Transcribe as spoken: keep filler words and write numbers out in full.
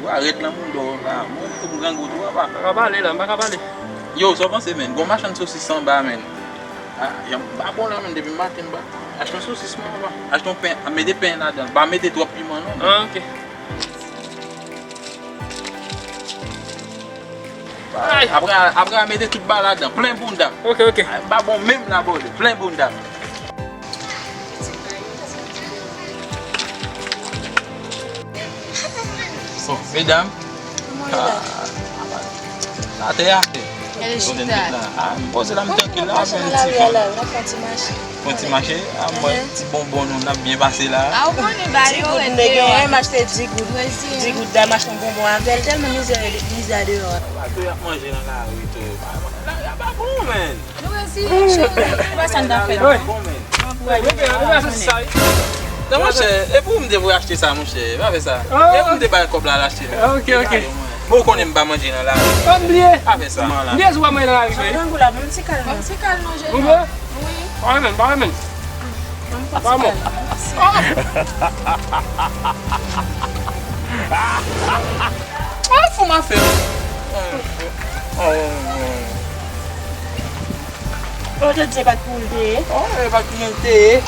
Ou arèt nan mouda w la. Mwen, m grangou tou, papa. M pa ka pale la, m pa ka pale. Yo, sa w panse, menn? Gon machann sosis anba, menn. Ah, jan m pa bon la, menn, depi maten m pa. Achte yon sosis, mwen, papa. Achte yon pen, mete pen ladan. Pa mete twòp piman, non. Ah, ok. Ay. Apre, apre, mete tout ba ladan, plen bounda. Ok, ok. Ah, pa bon menm la, bòdè, plen bounda. Bon, medam. Atè a. Gade chita. Ah, m poze la, m trankil la, fè yon ti fon. Fè yon ti mache. Ah, m wè ti bonbon nou, n ap byen pase la. Ah, ou konnen ba yo rete yo. M achte di goud. Di goud la, m achte yon bonbon avè l, tèlman mizè, mizè deyò a. Bato y ap manje nan lari tou. Lari a pa bon, menn. Nou resi, cheri. Wè sa n ta fè. Wi. Wi, wi, wi, se sa, wi. Non, monchè, e pou m te voye achte sa, monchè. Pa fè sa. E pou m te bay kòb la al achte l. Ok, ok. Bon, ou konnen m pa manje nan lari. Pa bliye. Pa fè sa. M bliye si w pa manje nan lari, wi. Grangou la, bon ti kal non. Bon ti kal non, jeni. Ou vle? Wi. Pa renmen, pa renmen. Pa bon. Ah, fou m a fè. Oh, te di se pa t pou l te ye. Oh, e pa t pou mwen te ye.